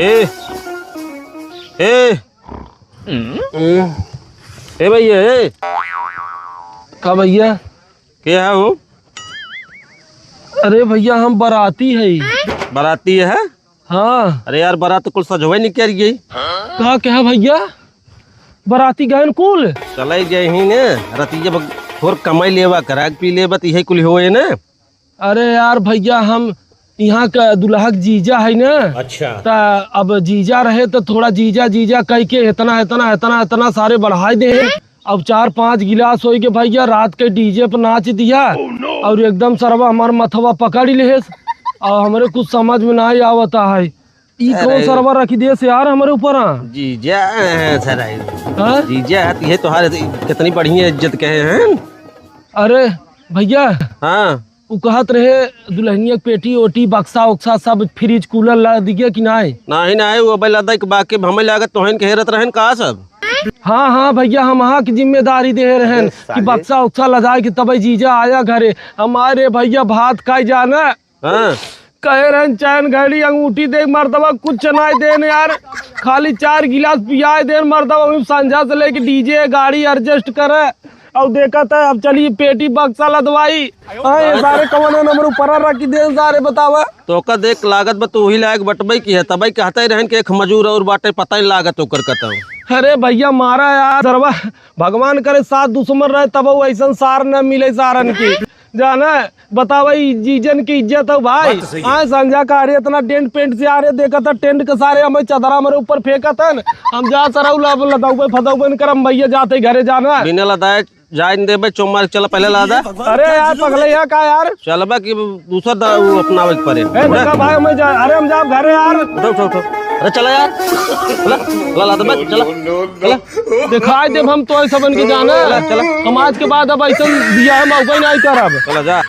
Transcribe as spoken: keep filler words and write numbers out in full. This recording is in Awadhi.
ए, ए, ए भैया, ए। का भैया? के है हो? अरे भैया, हम बराती है। बराती है? हाँ। अरे यार, बरात कुल सजवे नहीं कर गई। का कहा भैया? बराती गए न कुल? चले गए ही ने। रतिया बग-, थोर कमाई लेवा, कराक पी लेबा, त इहे कुल होए ने। अरे यार भैया, हम यहाँ का दुल्हा के जीजा है ना। अच्छा। त अब जीजा रहे त थोड़ा जीजा जीजा कह के इतना, इतना, इतना, इतना सारे बढ़ाई दे। अब चार पाँच गिलास होई के भैया, रात के डीजे पे नाच दिया। Oh no! और एकदम सरवा हमार मथवा पकड़ लेस। और हमरे कुछ समझ में नहीं आवता है, ई अरे। कौन सरवा रखी देस यार हमरे ऊपर? हाँ? जीजा है सर, आई। हाँ? जीजा है, त ये तोहार कितनी बढ़िया इज्जत कहे हैं। अरे भैया, हाँ। उ कहत रहे दुल्हनिया के पेटी ओटी, बक्सा उक्सा सब, फ्रिज कूलर ला दिए कि नाहीं? नाहीं, नाहीं, वो अबे लदा के बाकी हमें लागत तोहन के हेरत रहन का सब? हाँ, हाँ भैया, हम अहाँ की जिम्मेदारी दे रहन अरे कि साले। बक्सा उक्सा लदाए के तबे जीजा आया घरे। हमारे भैया भात खाई जाना। हाँ। कहे रहन चैन घड़ी अंगूठी दे मर्दवा, कुछ नाहीं देन यार, खाली चार गिलास पियाए देन मर्दवा। वही संझा से लेके डीजे गाड़ी एडजस्ट करे। और देखत है, अब चली पेटी बक्सा लदवाई। हाँ, ये सारे कवन है नंबर ऊपर रखी दे सारे, बतावा। तोका देख लागत बा, तू ही लायक बटबई की है, तबई कहते रहन कि एक मजूर और बाटे, पता ही लागत ओकर कतौ। अरे भैया, मारा यार सरवा, भगवान करे साथ दुश्मन रहे, तब वो ऐसन सार न मिले सारन की। जाना, बतावा, ई जीजन की इज्जत है भाई। बात तो सही है। हाँ, संझा का अरे इतना टेंट पेंट से आ रहे, देखत है टेंट के सारे हमें चदरा मेरे ऊपर फेंकत है। हम जा सरऊ लब लदौबे फदौबे न करम भैया, जाते घरे जाना। बिना लदाए जाए न देबे, चोमार चल पहले लादा। अरे यार, पगले यहाँ का यार? चलबा कि दूसर दा उ अपनावे के पड़े। ए, देखा भाई, हमें जा, अरे हम जाब घरे यार। उठो, उठो, उठो। अरे चला यार। चला, चला, लादा बे, चला। चला। दिखाई देब हम तो सबन के जाना। चला, चला। हम आज के बाद अब ऐसन बियाह में अउबे नहीं करब। चला जा।